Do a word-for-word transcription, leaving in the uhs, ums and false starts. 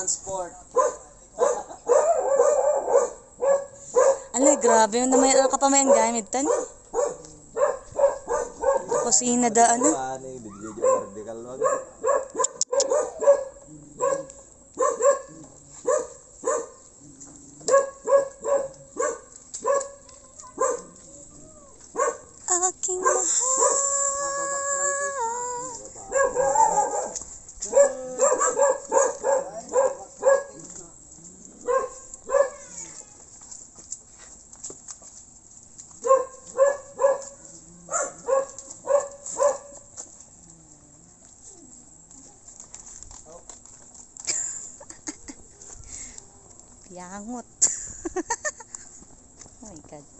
Transport. Ala, grabe. Ano may, ano ka pa may ang gamit, tan? Kusina da, ano? Ano yung video order ka lang? Aking mahal. Piangot. Oh my God.